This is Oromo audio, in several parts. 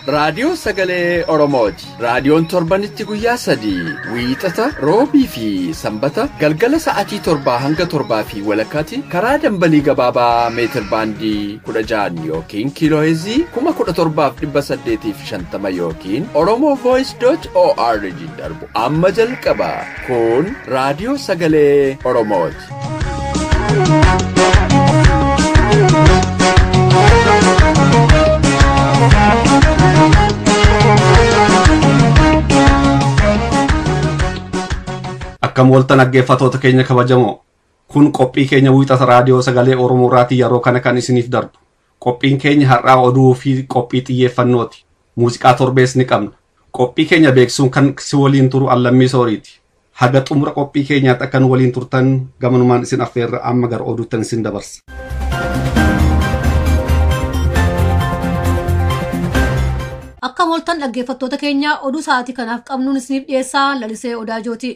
raadiyoo sagalee Oromooti. Raadiyoon torbanitti guyyaa 3 wiixata, roobii fi sanbata galgala sa'aatii 7 hanga 7:30 karaa dambalii gabaabaa meetir baandii 16 yookiin kiilooheezii 17,850 yookiin oromovoice.org darbu amma jalqaba. Kun raadiyoo sagalee Oromooti. Akkam waltan dhaggeeffattoota keenya kabajamoo, kun qophii keenya wiixata raadiyoo sagalee Oromoo irraatii yeroo kana kan isiniif darbu. Qophiin keenya har'aa oduu fi qophii xiyyeeffannooti. Muuziqaa torbees ni qabna. Qophii keenya beeksisuun kan si waliin turu Allammii Sooriiti. Haga xumura qophii keenyaatti akka nu waliin turtan gamanumaan isin affeerra. Amma gara oduuttan isin dabarsa. Akka waltan dhaggeeffattoota keenya oduu sa'aatii kanaaf qabnuun isiniif dhiyeessaa Lalisee Odaajooti.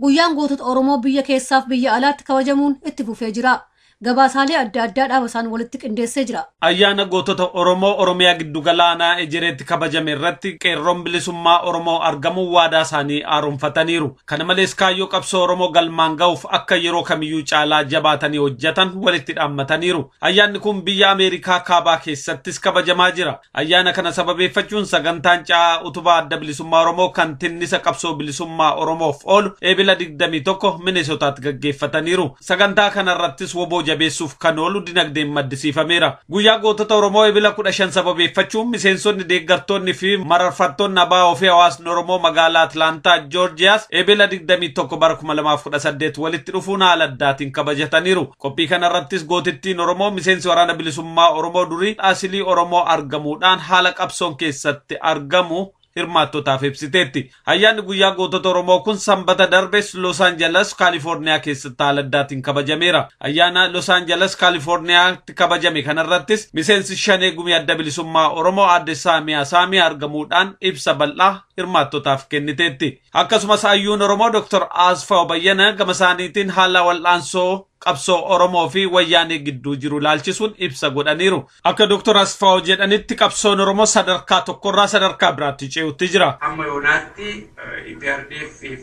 Guyyaan gootota Oromoo biyya keessaaf biyya alaatti kabajamuun itti fufee jira. Gabaasaalee adda addaa dhaaba isaan walitti qindeessee jira. Ayyaana gootota Oromoo Oromiyaa giddugalaanaa Ejereetti kabajame irratti qeerroon bilisummaa Oromoo argamuun waadaa isaanii haaromfataniiru. Kana malees kaayyoo qabsoo Oromoo galmaan ga'uuf akka yeroo kamiyyuu caalaa jabaatanii hojjetan walitti dhaammataniiru. Ayyaanni kun biyya Ameerikaa kaabaa keessattis kabajamaa jira. Ayyaana kana sababeeffachuun sagantaan ca'aa utubaa adda bilisummaa Oromoo kan tinnisa qabsoo bilisummaa Oromoof oolu eebila 21 Mineesotaatti gaggeeffataniiru. Sagantaa kanarrattis woboo jabeessuuf kan oolu dinagdeen maddisiifameera. Guyyaa gootota Oromoo eebila 15 sababeeffachuun miseensonni, deeggartoonni fi mararfattoonni ABO fi hawaasni Oromoo magaalaa Atlaantaa Joorjiyaas eebila 21 bara 2018 walitti dhufuun haala addaatiin kabajataniiru. Qophii kanarrattis gootittiin Oromoo miseensi waraana bilisummaa Oromoo durii asilii Oromoo argamuudhaan haala qabsoon keessatti argamu hirmaattotaaf ibsiteetti. Ayyaanni guyyaa gootota Oromoo kun sanbata darbes Los Angeles, Kaalifoorniyaa keessatti haala addaatiin kabajameera. Ayyaana Los Angeles, Kaalifoorniyaatti kabajame kanarrattis miseensi shanee gumii adda bilisummaa Oromoo aadde Saamiyaa Saamii argamuudhaan ibsa bal'aa hirmaattotaaf kenniteetti. Akkasumas hayyuun Oromoo Dr. Asfaaw Bayyana gama isaaniitiin haala wal'aansoo qabsoo Oromoo fi wayyaanee gidduu jiru laalchisuun ibsa godhaniiru. Akka Dr. Asfaaw jedhanitti qabsoon Oromoo sadarkaa tokkorraa sadarkaa biraatti ce'utti jira. Amma yoonaatti EPRDF fi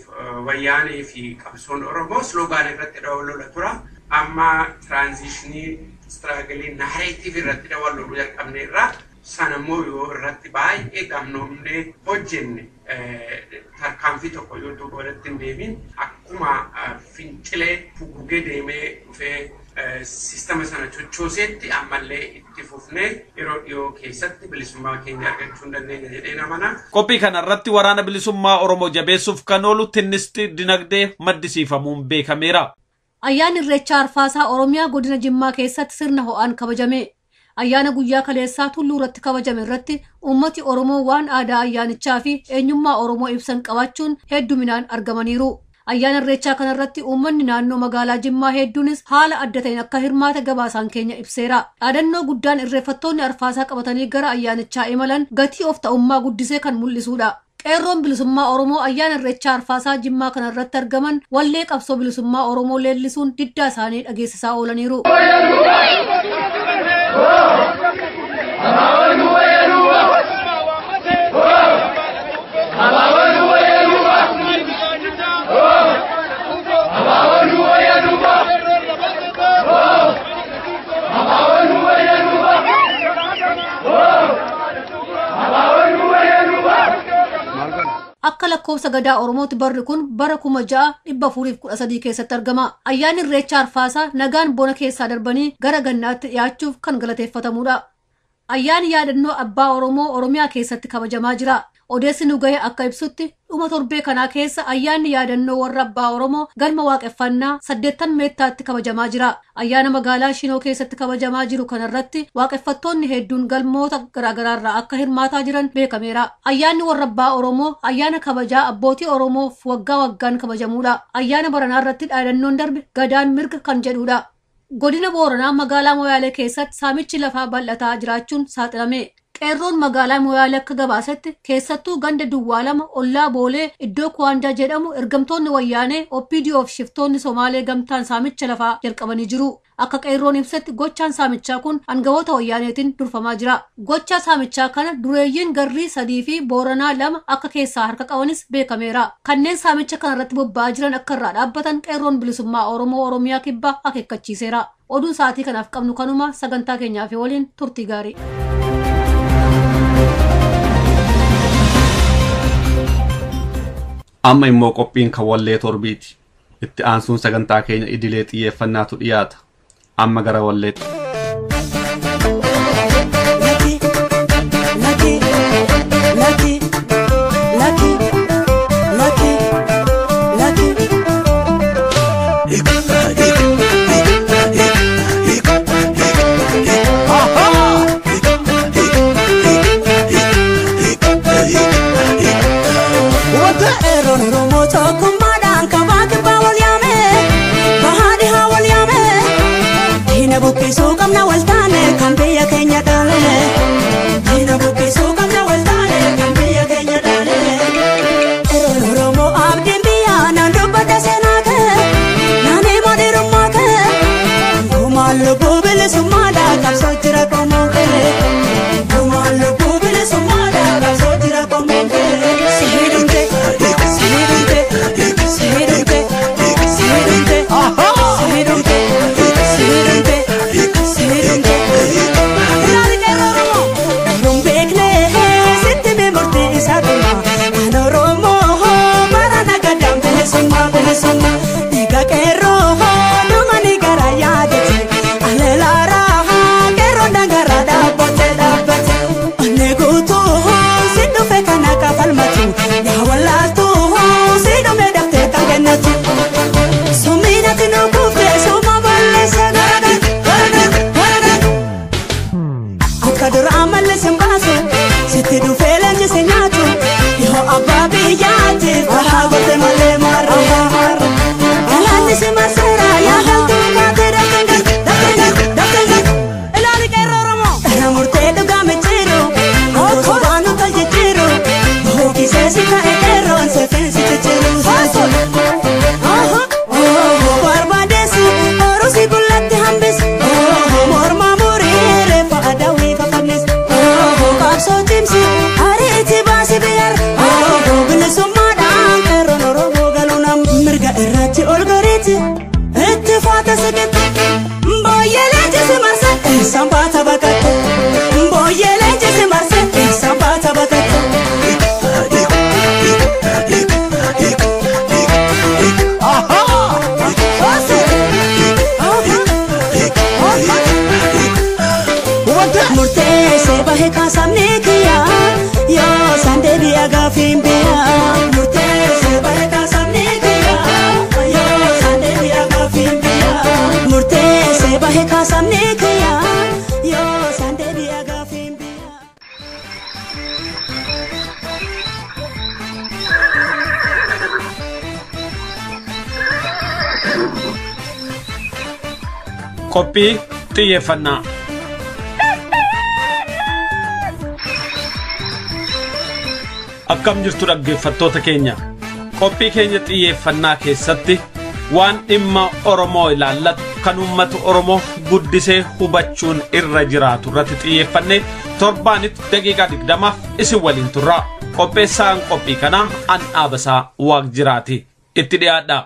wayyaanee fi qabsoon Oromoo sloogaan irratti lola tura. Amma tiraanzishinii istiraagilii naareetiif irratti loluu jalqabneerra. Sanammoo yoo irratti baay'ee gamnoomnee hojjenne tarkaanfii tokko yoo duuba walitti hin deemin akkuma fincilee fugugee deemee dhufee siistama sana chochooseetti ammallee itti fufnee yeroo dhiyoo keessatti bilisummaa keenya argachuu hin dandeenya jedhee amana. Qophii kanarratti waraana bilisummaa Oromoo jabeessuuf kan oolu tinnisti dinagdee maddisiifamuun beekameera. Ayyaanni Irreechaa Arfaasaa Oromiyaa godina Jimmaa keessatti sirna ho'aan kabajame. Ayyaana guyyaa kaleessaa tulluu irratti kabajame irratti uummati Oromoo waan aadaa ayyaanichaa fi eenyummaa Oromoo ibsan qabaachuun hedduminaan argamaniiru. Ayyaana Irreechaa kanarratti uummanni naannoo magaalaa Jimmaa hedduunis haala adda ta'een akka hirmaata gabaasaan keenya ibseera. Dhaadannoo guddaan irreeffattoonni Arfaasaa qabatanii gara ayyaanichaa imalan gatii of ta'ummaa guddisee kan mul'isudha. Qeerroon bilisummaa Oromoo ayyaana Irreechaa Arfaasaa Jimmaa kanarratti argaman wallee qabsoo bilisummaa Oromoo leellisuun diddaa isaanii dhageessisaa oolaniiru. Akka lakkoofsa gadaa Oromootti barri kun bara 6413 keessatti argama. Ayyaanni Irreechaa Arfaasaa nagaan bona keessaa darbanii gara gannaatti dhiyaachuuf kan galateeffatamudha. Ayyaanni yaadannoo abbaa Oromoo Oromiyaa keessatti kabajamaa jira. Odeessi nu gahe akka ibsutti dhuma torbee kanaa keessa ayyaanni yaadannoo warra abbaa Oromoo galma waaqeffannaa 8 meettaatti kabajamaa jira. Ayyaana magaalaa Shinoo keessatti kabajamaa jiru kanarratti waaqeffattoonni hedduun galmoota garaagaraarraa akka hirmaataa jiran beekameera. Ayyaanni warra abbaa Oromoo ayyaana kabajaa abbootii Oromoof waggaa waggaan kabajamuudha. Ayyaana baranaa irratti dhaadannoon darbe gadaan mirga kan jedhudha. Godina Booranaa magaalaa Moyaalee keessatti saamichi lafaa bal'ataa jiraachuun saaxilame. Qeerroon magaalaa Moyaalee akka gabaasetti keessattuu ganda duwwaa 2 ollaa Boolee iddoo Kuwaandaa jedhamu ergamtoonni wayyaanee OPDO fi shiftoonni Somaalee gamtaan saamicha lafaa jalqabanii jiru. Akka qeerroon ibsetti gochaan saamichaa kun aangawoota wayyaaneetiin durfamaa jira. Gocha saamichaa kana dureeyyiin garrii 3 fi Booranaa 2 akka keessaa harka qabanis beekameera. Kanneen saamicha kana irratti bobba'aa jiran akka irraa dhaabbatan qeerroon bilisummaa Oromoo Oromiyaa kibbaa akeekkachiiseera. Oduun sa'aatii kanaaf qabnu kanuma sagantaa keenyaa fi waliin turtii gaarii. Amma immoo qophiin kan wallee torbiiti. Itti aansuun sagantaa keenya idilee xiyyeeffannaatu dhiyaata. Amma gara walleetti. Lucky, lucky, lucky, lucky, lucky. Qeerroon Oromoo tokkummaadhaan kabaa kibbaa wal yaame, bahaa dhihaa wal yaame. Diina buqqisuu qabna wal taane kan biyya keenya dhaale. Diina buqqisuu qabna wal taane kan biyya keenya dhaale. Qeerroon Oromoo abdiin biyyaa naan dubbadha seenaa kee, naan hima dhiirummaa kee. Gumaan lubbuu bilisummaadhaa qabsoo jira qomoo kee. Gumaan lubbuu bilisummaadhaa qabsoo jira qomoo kee. Sihidumte, sihidumte, sihidumte, sihidumte, sihidumte, sihidumte, sihidumte. Ilaali qeerroo Oromoo. Oduun beekne sitti mee murtii isaa dhuma. Kan Oromoo bara nagadaan bilisummaa bilisummaa. Dhiiga qeerroo dhuma ni gara yaadate. Alelaaraa qeerroon dangaraa dhaabbate dhaabbate. Onnee guutuu si dhufe kana kafalmatu. Yaa wallaaltuu si dhume daftee kan kennatu. Sumiinati nu kuufte suma balleessa garagar garagar garagar. Akka dura amalli sin baasu sitti dhufee leenji si nyaatu. Yoo abbaa biyyaatiif bahaa goote malee maarree. Galaanni si marseera yaa galtuu kaatee dafteen gal dafteen gal dafteen gal. Ilaali qeerroo Oromoo. Dhara murtee dhugaa micciiru. Osoo baanu taljijjiiru. Hookisee si ka'e qeerroon sefeen si cicciru. Barbaadeessi orusi qullatti hambis. Morma murii reeffa adawwii fafannis. Qabsoo cimsi ariitii baasi biyyar. Bilisummaadhaan qeerroon Oromoo galuu nam mirga irratti ol gariiti. Itti faata siqitti. Booyyee leenjisi marse eessaan baata baqatte. Booyyee leenjisi marse eessaan baata baqatte. Murteessee bahee kaasamni kiyyaa yoo isaan deebi'a gaafiin biyyaa. Murteessee bahee kaasamni kiyyaa yoo isaan deebi'a gaafiin biyyaa. Murteessee bahee kaasamni kiyyaa yoo isaan deebi'a gaafiin biyyaa. Qophii xiyyeeffannaa. Akkam jirtu dhaggeeffattoota keenya. Qophii keenya xiyyeeffannaa keessatti waan dhimma Oromoo ilaallatu kan uummata Oromoo guddisee hubachuun irra jiraatu irratti xiyyeeffannee torbaanitti daqiiqaa 20 isin waliin turra. Qopheessaan qophii kanaa an Dhaabasaa Waaqjiraati. Itti dhiyaadha.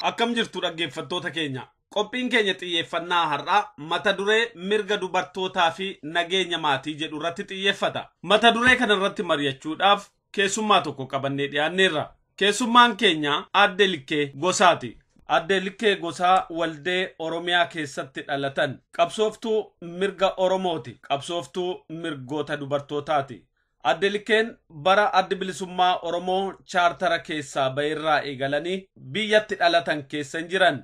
Akkam jirtu dhaggeeffattoota keenya. Qophiin keenya xiyyeeffannaa har'aa mata duree mirga dubartootaa fi nageenya maatii jedhu irratti xiyyeeffata. Mata duree kana irratti mari'achuudhaaf keessummaa tokko qabannee dhiyaanneerra. Keessummaan keenya Aadde Likkee Gosaati. Aadde Likkee Gosaa Waldee Oromiyaa keessatti dhalatan. Qabsooftuu mirga Oromooti. Qabsooftuu mirgoota dubartootaati. Aadde Likkeen bara adda bilisummaa Oromoo chaartara keessaa ba'eerraa eegalanii biyyatti dhalatan keessa hin jiran.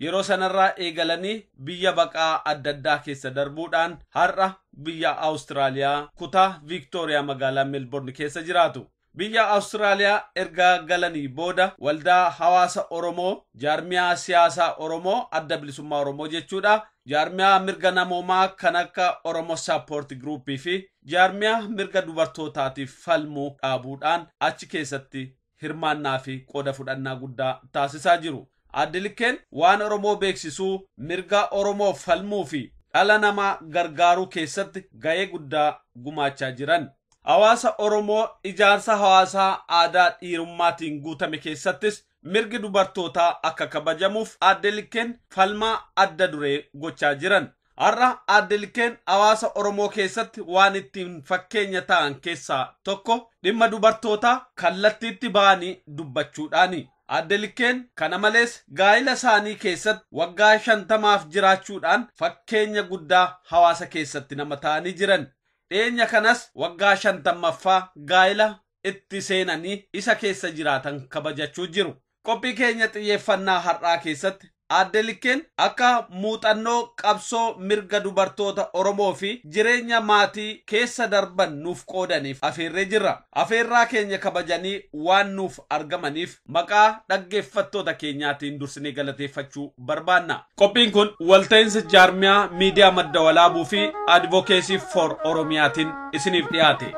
Yeroo sanarraa eegalanii biyya baqaa adda addaa keessa darbuudhaan har'a biyya Awustiraaliyaa kutaa Viiktooriyaa magaalaa Meelboorn keessa jiraatu. Biyya Awustiraaliyaa erga galanii booda waldaa hawaasa Oromoo, jaarmiyaa siyaasaa Oromoo, adda bilisummaa Oromoo jechuudha. Jaarmiyaa mirga namoomaa kan akka Oromo Support Group fi jaarmiyaa mirga dubartootaatiif falmuu dhaabuudhaan achi keessatti hirmaannaa fi qooda fudhannaa guddaa taasisaa jiru. Aadde Likkeen waan Oromoo beeksisuu, mirga Oromoo falmuu fi dhala namaa gargaaruu keessatti ga'ee guddaa gumaachaa jiran. Hawaasa Oromoo ijaarsa hawaasaa aadaa dhiirummaatiin guutame keessattis mirgi dubartootaa akka kabajamuuf Aadde Likkeen falmaa adda duree gochaa jiran. Har'a Aadde Likkeen hawaasa Oromoo keessatti waan ittiin fakkeenya ta'an keessaa tokko dhimma dubartootaa kallattiitti ba'anii dubbachuudhaani. Aadde Likkeen kana malees gaa'ila isaanii keessatti waggaa 50 jiraachuudhaan fakkeenya guddaa hawaasa keessatti nama ta'anii jiran. Dhiyeenya kanas waggaa 50ffaa gaa'ila itti seenanii isa keessa jiraatan kabajachuu jiru. Qophii keenya xiyyeeffannaa har'aa keessatti Aadde Likkeen akka muuxannoo qabsoo mirga dubartoota Oromoo fi jireenya maatii keessa darban nuuf qoodaniif afeerree jirra. Afeerraa keenya kabajanii waan nuuf argamaniif maqaa dhaggeeffattoota keenyaatiin dursinee galateeffachuu barbaanna. Qophiin kun walta'iinsa jaarmiyaa miidiyaa madda walaabuu fi Advocacy for Oromiyaatiin isiniif dhiyaate.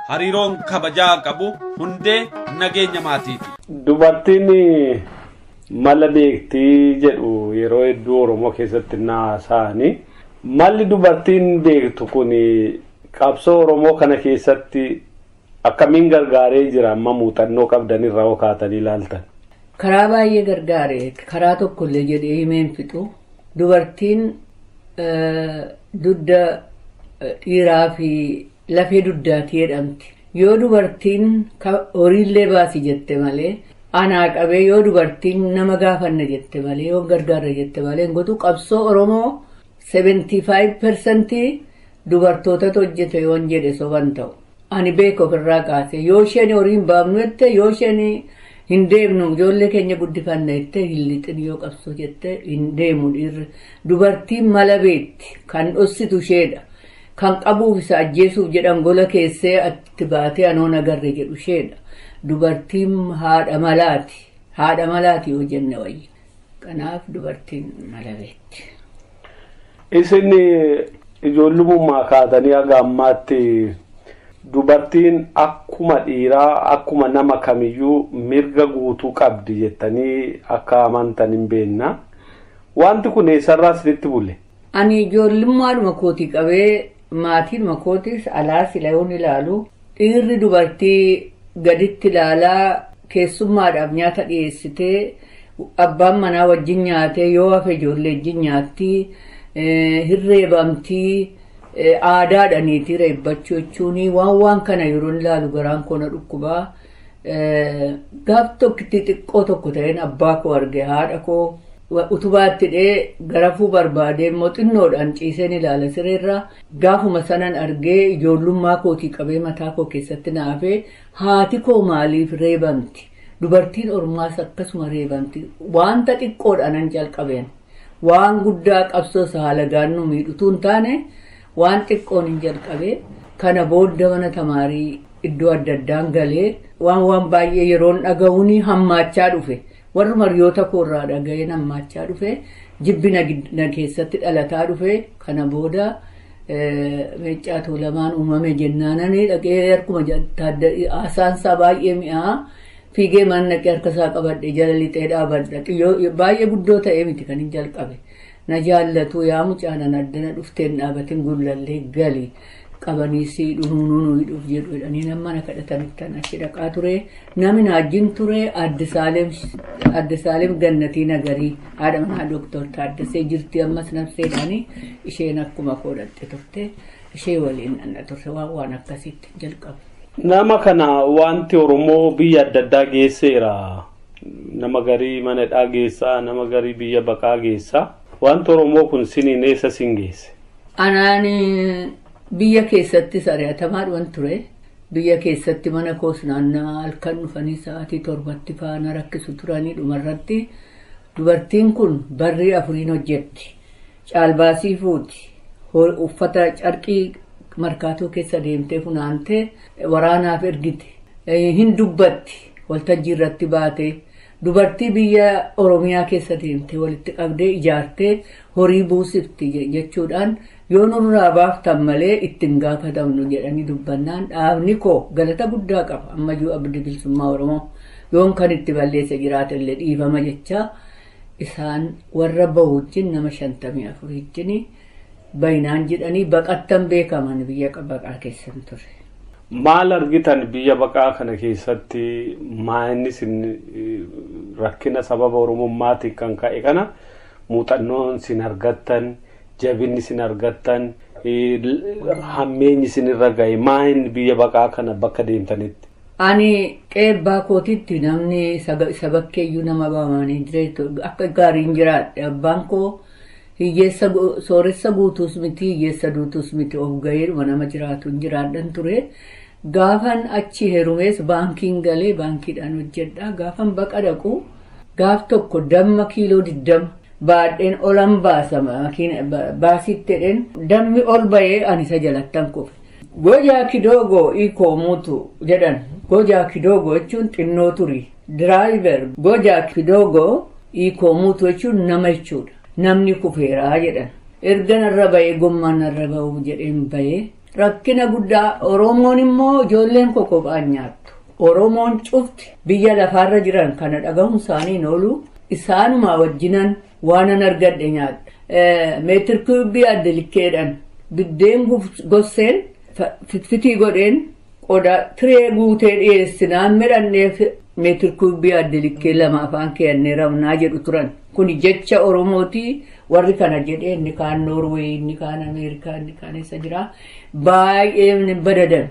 Hariiroon kabajaa qabu hundee nageenya maatiiti. Dubartiin mala beektii jedhu yeroo hedduu Oromoo keessatti naasa'ani. Malli dubartiin beektu kun qabsoo Oromoo kana keessatti akkamiin gargaaree jira amma muuxannoo qabdan irraa okaatanii ilaaltan? Karaa baay'ee gargaare, karaa tokkollee jedhee himeen fixu. Dubartiin dugda dhiiraa fi lafee dugdaati jedhamti. Yoo dubartiin horiillee baasi jette malee anaa qabee, yoo dubartiin nama gaafanna jette malee, yoo gargaarra jette malee gotu. Qabsoo Oromoo 75% dubartootatu hojjete yoon jedhe soban ta'u. Ani beeku ofirraa kaase, yoo isheen horii hin baafnu jette, yoo isheen hin deemnu ijoollee keenya guddifanna jette, hin lixin yoo qabsoo jette hin deemu dhiirri. Dubartiin mala beekti, kan dhossitu isheedha. Kan qabuuf isa ajjeesuuf jedhan gola keessee itti baatee anoon agarre jedhu isheedha. Dubartiin haadha malaati. Haadha malaati yoo jenne wayya. Kanaaf dubartiin mala beekti. Isin ijoollummaa kaatanii haga ammaatti dubartiin akkuma dhiiraa akkuma nama kamiyyuu mirga guutuu qabdi jettanii akka amantan hin beekna. Wanti kun eessarraa isinitti bule? Ani ijoollummaadhuma kootii qabee maatiidhuma kootis alaas yoon ilaalu dhiirri dubartii gaditti ilaalaa, keessummaadhaaf nyaata dhiyeessitee abbaan manaa wajjin nyaatee yoo hafe ijoollee wajjin nyaattii, hirreebamtii, aadaadhaniitii reebbachuu jechuun waan kana yeroo ilaalu garaan koo na dhukkubaa. Gaaf tokkitti xiqqoo tokko ta'een abbaa koo arge, haadha koo utubaatti dhee garafuu barbaadee immoo xinnoodhaan ciiseen ilaala sireerraa. Gaafuma sanan argee ijoollummaa kootii qabee mataa koo keessatti naafee, haati koo maaliif reebamti? Dubartiin ormaas akkasuma reebamti. Wanta xiqqoodhaan an jalqabeen waan guddaa qabsoo haala gaannuu miidhutuu hin taane waan xiqqoon hin jalqabee. Kana booda mana tamaarii iddoo adda addaan galee waan baay'ee yeroon dhaga'uun hammaachaa dhufe. Warri mariyoota koorraa dhaga'een hammaachaa dhufe, jibbi na keessatti dhalataa dhufe. Kana booda Meeccaa Tuulamaan uumame jennaananii dhaqee harkuma haasaansaa baay'ee mi'aa fiigee mana dhaqee harka isaa qabadhe jala lixee dhaabadha. Baay'ee guddoo ta'ee miti kan hin jalqabe. Na jaallatu yaa mucaanan addana dhufteen dhaabatin gullallee gali qabanii si dhunuunuu hidhuuf jedhu jedhanii nama na kadhatanitti achi dhaqaa ture. Namni na wajjin ture Adde Saaleem Gannatii Nagarii, haadha manaa Dooktor Taaddasee jirti ammas nafseedhaanii, isheen akkuma koo dhaqxe turte, ishee waliin nanna turte waan akkasiitti jalqabe. Nama kana wanti Oromoo biyya adda addaa geesseera. Nama garii mana hidhaa geessaa, nama garii biyya baqaa geessaa. Wanti Oromoo kun siniin eessa sin geesse? Anaan biyya keessattis ari'atamaa dhuwan ture. Biyya keessatti mana koos naannaa halkan dhufanii sa'aatii 7tti faana rakkisu turanii. Dhumarratti dubartiin kun barrii 4 hojjetti. Caalbaasii fuuti. Uffata carqii markaatoo keessa deemtee funaantee waraanaaf ergiti. Hin dubbatti waltajjii irratti baate dubartii biyya Oromiyaa keessa deemtee walitti qabdee ijaartee horii buusifti jechuudhaan yoo nurraa baaftan malee ittiin gaafatamnu jedhanii dubbannaan dhaabni koo galata guddaa qaba ammayyuu Abdii Bilisummaa Oromoo yoon kan itti balleessa jiraate illee dhiifama jecha isaan warra bahu wajjin nama 54 wajjin baay'inaan jedhanii baqattan beekaman biyya baqaa keessan ture. Maal argitan biyya baqaa kana keessatti maa'inni isin rakkina sababa Oromummaatiin kan ka'e kana muuxannoon isin argattan jabinni isin argattan hammeenyi isin irra ga'e maa'inni biyya baqaa kana bakka deemtanitti. Ani qeebbaa kootitti namni isa bakkeeyyuu nama baamanii jireetu akka gaariin jiraadhe abbaan koo hiyyeessa sooressa guutuus miti hiyyeessa duutuus miti of gaheedhuma nama jiraatu hin jiraadhan ture. Gaafan achi heerumees baankiin galee baankiidhaan hojjedha. Gaafan baqa dhaqu gaaf tokko damma kiiloo 20 baadheen olan baasa baasitti jedheen dammi ol bahee ani isa jalattan kufe. Gojaa kidoogoo ikoomuutu jedhan. Gojaa kidoogoo jechuun xinnoo turi. Diraayiver gojaa kidoogoo ikoomuutu jechuun nama jechuudha. Namni kufeeraa jedhan. Erga narra bahee gommaan narra bahuuf jedheen bahee rakkina guddaa Oromoon immoo ijoolleen kophaan nyaattu. Oromoon cufti biyya lafaarra jiran kana dhagahuun isaanii hin oolu isaanuma wajjinan waanan argadhe nyaadha. Meetir kuubii adda likkeedhaan biddeen gosseen fitfitii godheen qoda tiree guutee dhiyeessinaan midhanneef meetir kuubii adda likkee 2 afaan keeyannee rabnaa jedhu turan. Kun jecha Oromooti warri kana jedhee inni kaan Noorweey inni kaan Ameerikaa inni kaan eessa jira baay'ee badadan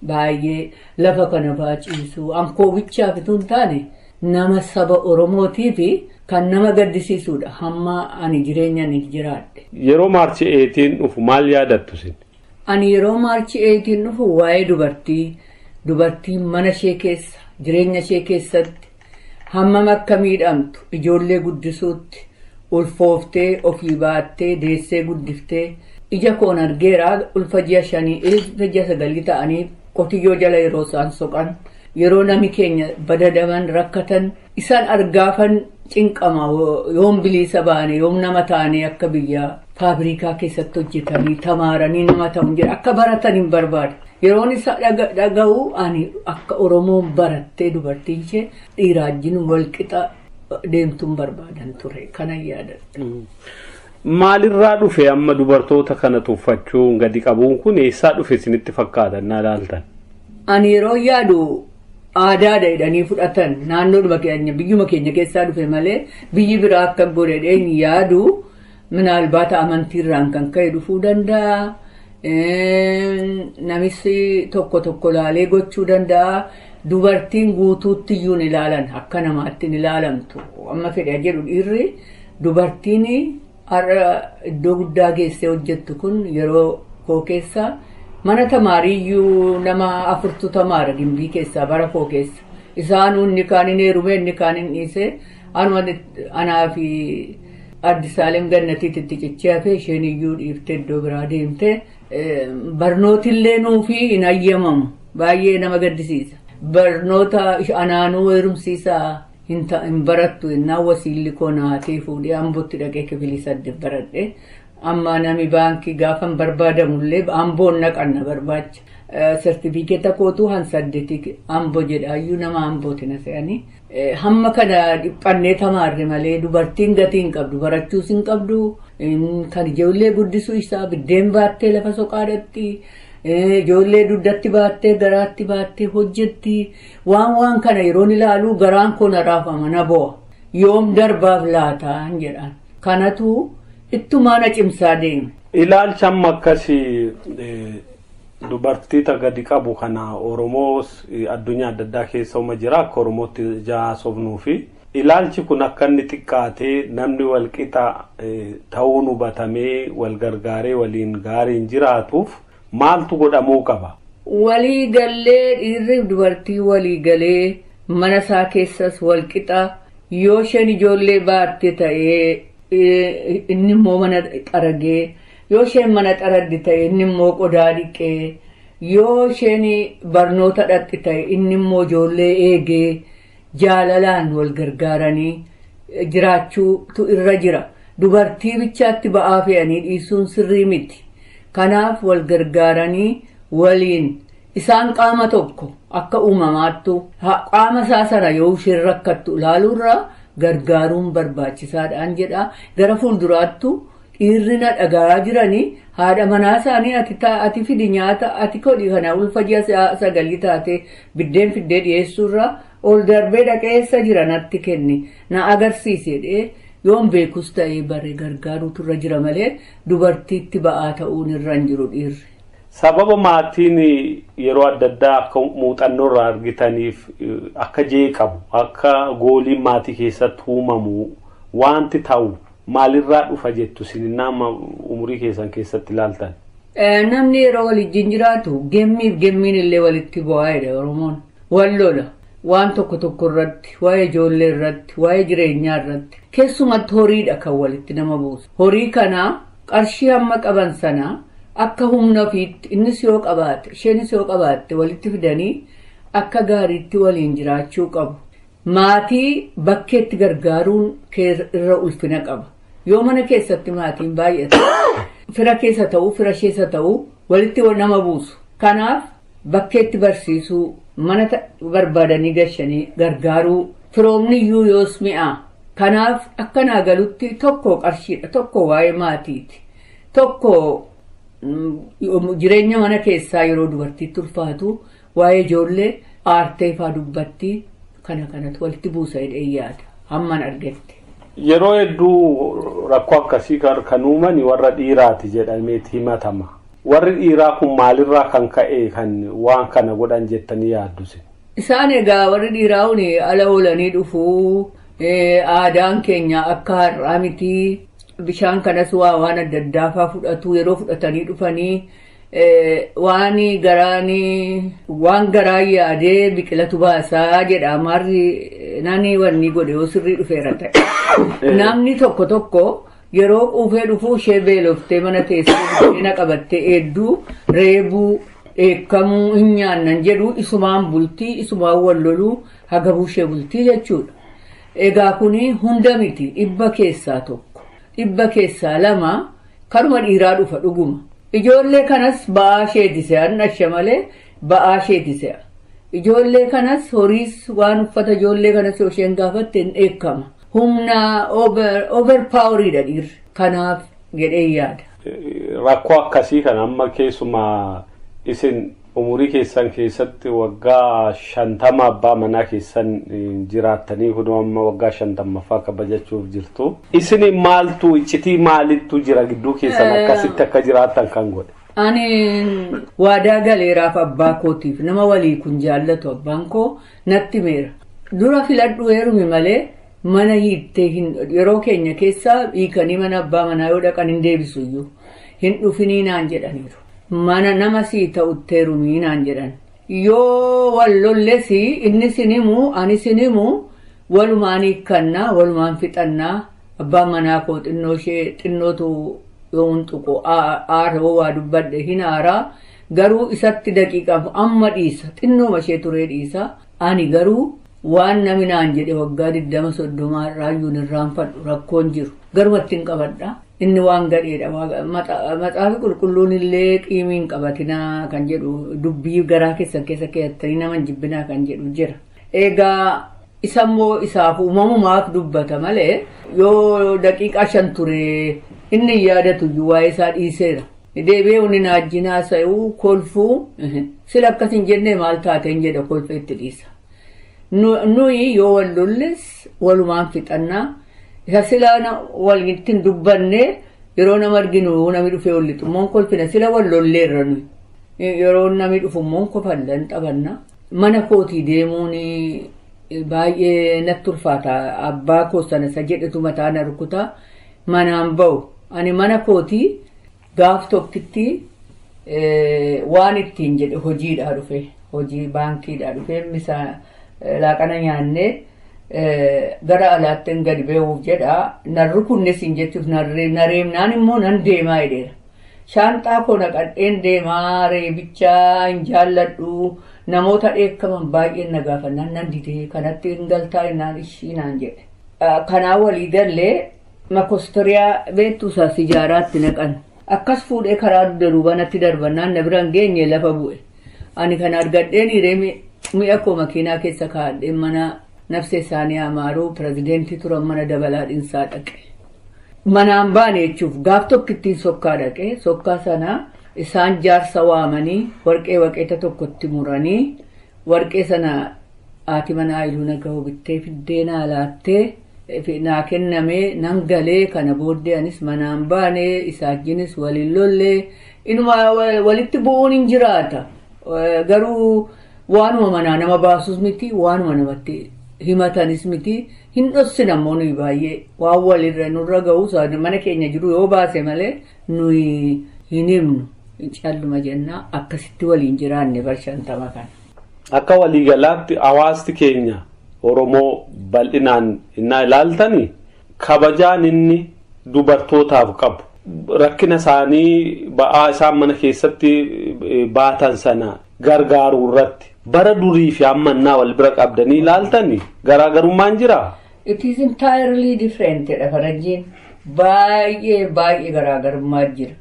baay'ee lafa kana baaciisu ankoobichaaf itoo hin taane nama saba Oromootii fi kan nama gaddisiisudha hamma ani jireenya ni jiraadhe. Yeroo Maarchi 18 dhufu maal yaadattu isin? Ani yeroo Maarchi 18 dhufu waa'ee dubartii mana ishee keessa jireenya ishee keessatti hammam akka miidhamtu ijoollee guddisuutti ulfooftee ofii baattee deessee guddiftee ija koon argeeraa ulfa ji'a 5 ulfa ji'a 9 ta'anii qotiyyoo jala yeroo isaan soqan yeroo nami keenya badadaman rakkatan isaan argaafan cinqama yoom bilisa baane yoom nama taane akka biyya faabrikaa keessatti hojjetanii tamaaranii nama ta'uun jedha akka baratan hin barbaadu. Yeroon isa dhaga'u ani akka Oromoon barattee dubartiin ishee dhiiraajin walqixa deemtuun barbaadan ture kana yaadadha. Maalirraa dhufe amma dubartoota kana tuffachuun gadi qabuun kun eessaa dhufe isinitti fakkaata naa ilaaltan? Ani yeroo yaadu aadaadha jedhanii fudhatan naannoodhuma keenya biyyuma keenya keessaa dhufe malee biyyi biraa akka godhedheen yaadu minaalbaata amantiirraan kan ka'e dhufuu danda'a. Namis tokko tokko laalee gochuu danda'a. Dubartiin guutuutti iyyuu hin ilaalan akka namaatti hin ilaalamtu. Amma fedha jedhu dhiirri dubartiin har'a iddoo guddaa geessee hojjettu kun yeroo koo keessa mana tamaariyyuu nama 4 tamaara gimbii keessaa bara koo keessa. Isaan inni kaan hin heerume inni kaan hin dhiise anaa fi Addisaalem Gannatiitti cichee hafe isheen iyyuu dhiiftee iddoo biraa deemte barnootillee nuufi hin ayyamamu baay'ee nama gaddisiisa. Barnoota anaanuu heerumsiisaa hin barattu innaan wasiilli koo naatee fuudhee Ambootti dhaqee kifilii 8 baradhe. Amma nami baankii gaafan barbaadamullee Amboon naqanna barbaacha. Sertifikeeta kootuu han 8 Amboo jedhaayyuu nama Ambooti na se'anii. Hamma kana dhiphannee tamaarre malee dubartiin gatii hin qabdu barachuus hin qabdu kan ijoollee guddisuu isaa biddeen baattee lafa soqaadhatti ijoollee dugdatti baattee garaatti baattee hojjetti waan kana yeroon ilaalu garaan koo na raafama na bo'a yoom darbaaf laataan jedhan kanatu ittumaa na cimsaa deeme. Ilaalcha amma akkasii dubartii gadi qabu kana Oromoos addunyaa adda addaa keessa uma jira akka Oromootti jaasofnuu fi ilaalchi kun akka inni xiqqaatee namni walqixa ta'uun hubatamee wal gargaaree waliin gaariin jiraatuuf maaltu godhamuu qaba? Walii gallee dhiirri dubartii walii galee mana isaa keessas walqixa yoo isheen ijoollee baatte ta'ee inni immoo mana xaragee yoo isheen mana xaraddi ta'e inni immoo qodaa dhiqee Yoo isheen barnoota dhaqxi ta'e inni immoo ijoollee eegee jaalalaan wal gargaaranii jiraachuutu irra jira. Dubartii bichaatti ba'aa fe'anii dhiisuun sirrii miti. Kanaaf wal gargaaranii waliin isaan qaama tokko akka uumamaattu qaama isaa sana yoo isheen rakkattu ilaaluurra gargaaruun barbaachisaadhaan jedha. Gara fuulduraattu dhiirri na dhagaa jiranii haadha manaa isaanii ati fidi nyaata ati kodhi kana ulfa ji'a 9 taate biddeen fiddee dhiyeessuurra ol darbee dhaqeessa jira natti kenni na agarsiise yoon beekus ta'ee bare gargaaruutu irra jira malee dubartiitti ba'aa ta'uun irra hin jiru dhiirri. Sababa maatiin yeroo adda addaa akka muuxannoo irraa argitaniif akka jeeqamu akka gooliin maatii keessatti uumamu wanti ta'u maalirraa dhufa jettu isin nama umurii keessan keessatti ilaaltan? Namni yeroo waliin jiraatu gemmiif gemmiin illee walitti bu'aa jedha Oromoon. Wal lola waan tokko tokko irratti, waa'ee ijoollee irratti, waa'ee jireenyaa irratti keessumatti horiidha kan walitti nama buusu. Horii kana qarshii hamma qaban sana akka humna ofiitti innis yoo qabaate isheenis yoo qabaatte walitti fidanii akka gaariitti waliin jiraachuu qabu. Maatii bakkeetti gargaaruun irra ulfina qaba. Yoo mana keessatti maatiin baay'ate fira keessa ta'uu fira keessa ta'uu walitti nama buusu. Kanaaf bakkeetti barsiisuu mana barbaadanii gashanii gargaaruu firoomni iyyuu yoos mi'a. Kanaaf akkanaa galutti tokko qarshiidha tokko waa'ee maatiiti tokko jireenya mana keessaa yeroo dubartiitti ulfaatu waa'ee ijoollee aartee faa dubbatti kana kanatu walitti buusa jedhee yaada hamman argette. Yeroo hedduu rakkoo akkasii kan uuman warra dhiiraati jedhameeti himatama. Warri dhiiraa kun maalirraa kan ka'e kan waan kana godhan jettanii yaadduse? Isaan egaa warri dhiiraa kun ala oolanii dhufuu aadaan keenya akka har'aa miti bishaan kanas waan adda addaa faa fudhatu yeroo fudhatanii dhufanii waan garaa yaadee biqilatu baasaa jedha amaarri nani wanni godhe yoo sirrii dhufeera ta'e. Namni tokko tokko yeroo quufee dhufuu ishee beeloftee mana teessee buddeena qabattee hedduu reebuu dheekkamuu hin nyaannan jedhu isumaan bultii isumaan wal loluu hagabuu ishee bultii jechuudha. Egaa kuni hunda miti 100 keessaa 1 100 keessaa 2 karuma dhiiraa dhufa dhuguma. Ijoollee kanas ba'aa isheeti se'an dhasha malee ba'aa isheeti se'a. Ijoollee kanas horiis waan uffata ijoollee kanas yoo isheen gaafatte hin dheekkama. Humna overpoweriidha dhiirri. Kanaaf jedhee yaada. Rakkoo akkasii kan amma keessumaa isin umurii keessan keessatti waggaa 50 abbaa manaa keessan jiraattanii kunoo amma waggaa 50ffaa kabajachuuf jirtu. Isin maaltu iccitii maalittu jira gidduu keessan akkasitti akka jiraattan kan godhe? Ani waadaa galeeraaf abbaa kootiif nama walii kun jaallatu abbaan koo natti meera. Dura filadhu heerumi malee mana hiittee yeroo keenya keessaa hiikanii mana abbaa manaa yoo dhaqan hin deebisu iyyuu hin dhufinii naan jedhaniiru. Mana nama sii ta'utti heerumii naan jedhan. Yoo wal lolles inni sin himu ani sin himu walumaan hiikkannaa walumaan fixannaa abbaan manaa koo xinnoo ishee xinnootu yoo hin tuqu aara waa dubbadhe hin aaraa garuu isatti daqiiqaaf amma dhiisa xinnooma ishee turee dhiisa ani garuu waan namni naan jedhe waggaa 20-30 irraayyuu irraanfadhu rakkoon jiru garumatti hin qabadha. Inni waan gadheedha. Matsaafi qulqulluun illee qiimii hin qabatinaa kan jedhu dubbii garaa keessan keessa keessattanii nama hin jibbinaa kan jedhu jira. Egaa isammoo isaaf uumamumaaf dubbata malee yoo daqiiqaa 5 ture inni yaadatu iyyuu waa'ee isaa dhiiseera. Deebi'ee inni naajjinaa sa'uu kolfuu sila akkas hin jennee maal taateen jedha kolfee itti dhiisa. Nuyi yoo wal lolles walumaan fixannaa. Isa sila walitti hin dubbanne yeroo nama arginu namni dhufee ol lixu immoo kolfina sila wal lolleerra nuyi. Yeroo namni dhufu immoo kofalla hin taphanna. Mana kootii deemuun baay'ee natti ulfaata. Abbaa koo sana isa jedhetu mataa na rukuta. Manaan ba'u. Ani mana kootii gaaf tokkitti waan ittiin jedhe hojiidhaa dhufe. Hojii baankiidhaa dhufe misa laaqana nyaannee gara alaatti gadi ba'uuf jedha. Nan rukunnes hin jechuuf nareemnaan immoo nan deemaa jedheera. Shaanxaa koo naqadheen deemaa reebichaa hin jaalladhu namoota dheekkaman baay'een na gaafannaan nan didee kanatti hin galtaa innaan ishii naan jedhe. Kanaa walii gallee makostoriyaa beektuu isaa sijaaraatti naqan. Akkas fuudhee karaa dugda duubanatti darbannaan na biraan geenye lafa bu'e. Ani kana argadheen hiree mi'a koo makiinaa keessa kaa'adheen mana nafsa isaanii amaaruu pirezidentii turan mana dabalaa dhinsaa dhaqe. Manaan baane jechuuf gaaf tokkittiin sokkaa dhaqe sokkaa sana isaan jaarsa waamanii warqee waqeeta tokkotti muranii warqee sana haati manaa Haayiluu Nagahoo bittee fiddee naa laattee naa kennamee nan galee kana booddee anis manaan baane isaajjinis waliin lollee inuma walitti bu'uun hin jiraata. Garuu waanuma manaa nama baasus miti waanuma namatti himatanis miti hin dhossin ammoo nuyi baay'ee waan walirra nurra ga'u mana keenya jiru yoo baase malee nuyi hin himnu calluma jennaa akkasitti waliin jiraanne bar 50 kana. Akka waliigalaatti hawaasti keenya Oromoo bal'inaan innaa ilaaltani kabajaan inni dubartootaaf qabu rakkina isaanii ba'aa isaan mana keessatti baatan sana gargaaruu irratti bara durii fi ammannaa wal bira qabdanii ilaaltani garaagarummaan jiraa? It is entirely different jedha faranjiin. Baay'ee baay'ee garaagarummaa jira.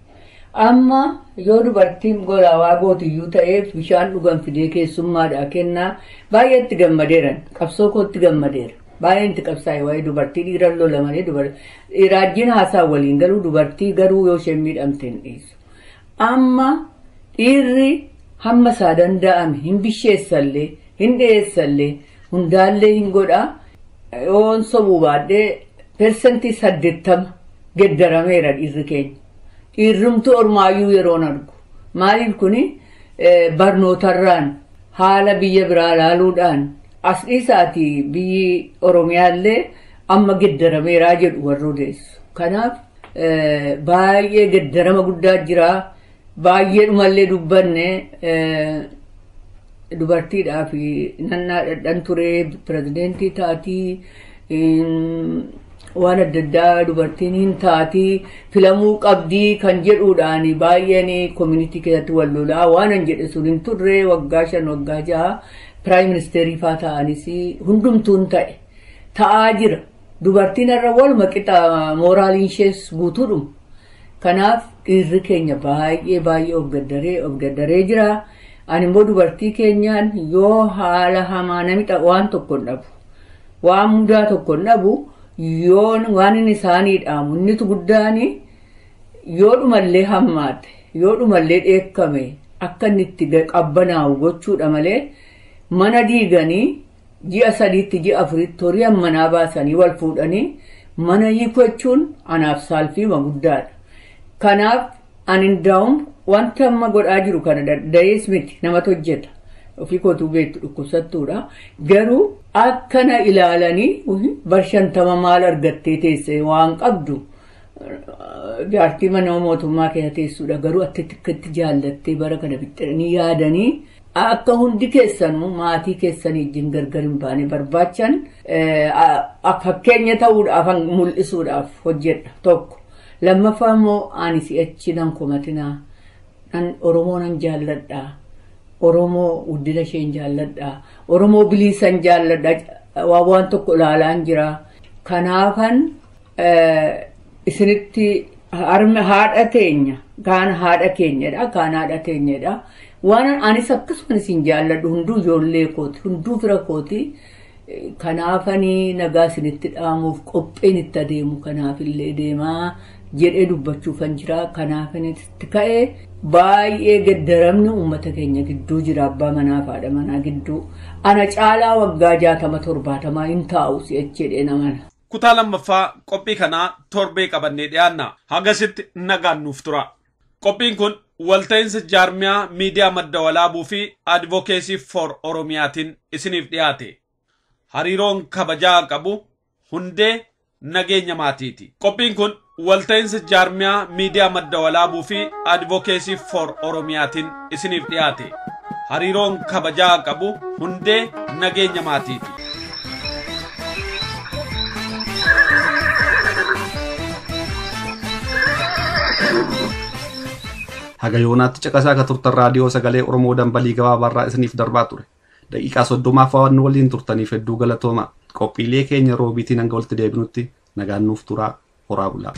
Amma yoo dubartiin golaawaa gootiyyuu ta'eef bishaan dhugan fidee keessummaadhaa kennaa baay'ee itti gammadeeran qabsoo kootti gammadeera. Baay'ee itti qabsaa'e waa'ee dubartii dhiiran lola malee dhiiraajjiin haasaa waliin galuu dubartii garuu yoo isheen miidhamte hin dhiisu. Amma dhiirri hamma isaa danda'ame hin bisheessallee hin dhiyeessallee hundaallee hin godhaa yoon sobuu baadhee 80% geddarameera dhiirri keenya. Dhiirrumtu ormaayyuu yeroon argu. Maaliif kuni barnootarraan haala biyya biraa ilaaluudhaan as dhiisaati biyyi Oromiyaallee amma geddarameeraa jedhu warri odeessu. Kanaaf baay'ee geddarama guddaa jira. Baay'ee dhumallee dubbanne dubartiidhaa fi nannaa dhadhan ture pirezidentii taatii waan adda addaa dubartiin hin taatii filamuu qabdii kan jedhuudhaan baay'een koominitii keessatti wal lolaa waan an jedhe sun hin turre waggaa 5 waggaa 6 piraayim ministeerii faa ta'anis hundumtuun ta'e ta'aa jira. Dubartiin irra waluma qixa mooraaliin ishees guutuudhuma. Kanaaf dhiirri keenya baay'ee baay'ee of gaddaree jira. Ani immoo dubartii keenyaan yoo haala hamaa namni waan tokko hin dhabu waan mudaa tokko hin dhabu yoo waan inni isaanii dhaamu innitu guddaani yoo dhumallee hammaate yoo dhumallee dheekkame akka inni itti qabbanaa'u gochuudha malee mana diiganii ji'a 3tti ji'a 4tti horii manaa baasanii wal fuudhanii mana hiikachuun anaaf saalfiima guddaadha. Kanaaf ani ndaa'um wanta amma godhaa jiru kana danda'ees miti namatu hojjeta. Ofii kootuu beektu dhukkubsattuudha. Garuu akkana ilaalanii bar 50 maal argattee teesse waan qabdu jaartii mana mootummaa keessa teessuudha. Garuu akkatti jaallattee bara kana fixxanii yaadanii akka hundi keessanuu maatii keessanii wajjin gargar hin baane barbaachan fakkeenya ta'uudhaaf mul'isuudhaaf hojjedha tokko. Lammaffaa immoo ani si'achi nan komatinaa Oromoo nan jaalladha. Oromoo guddina isheen jaalladha. Oromoo biliisan jaalladha. Waan tokko ilaalaan jira. Kanaafan isinitti haadha teenya kaan haadha keenyadha kaan haadha teenyadha. Waan anis akkasuma isin jaalladhu hunduu ijoollee kooti hunduu fira kooti. Kanaafanii nagaa isinitti dhaamuuf qopheen itti adeemu kanaafillee deemaa jedhee dubbachuufan jira. Kanaafin itti ka'ee baay'ee geddaramni uummata keenya gidduu jira abbaa manaa fi haadha manaa gidduu. Ana caalaa waggaa 60 70 hin taa'u si'achi jedhee namana. Kutaa lammaffaa qophii kanaa torbee qabannee dhiyaanna. Hagasitti nagaan nuuf tura. Qophiin kun walta'iinsa jaarmiyaa miidiyaa madda walaabuu fi advokeesii for Oromiyaatiin isiniif dhiyaate. Hariiroon kabajaa qabu hundee nageenya maatiiti. Qophiin kun walta'iinsa jaarmiyaa miidiyaa madda walaabuu fi advokeesii for Oromiyaatiin isiniif dhiyaate. Hariiroon kabajaa qabu hundee nageenya maatiiti. Haga yoonaatti caqasaa akka turtan raadiyoo sagalee Oromoo dambalii gabaabaarraa isiniif darbaa ture. Daqiiqaa 30 waan nu waliin turtaniif hedduu galatooma. Qophiilee keenya roobiitiin hanga walitti deebinutti nagaan nuuf turaa horaa bulaa.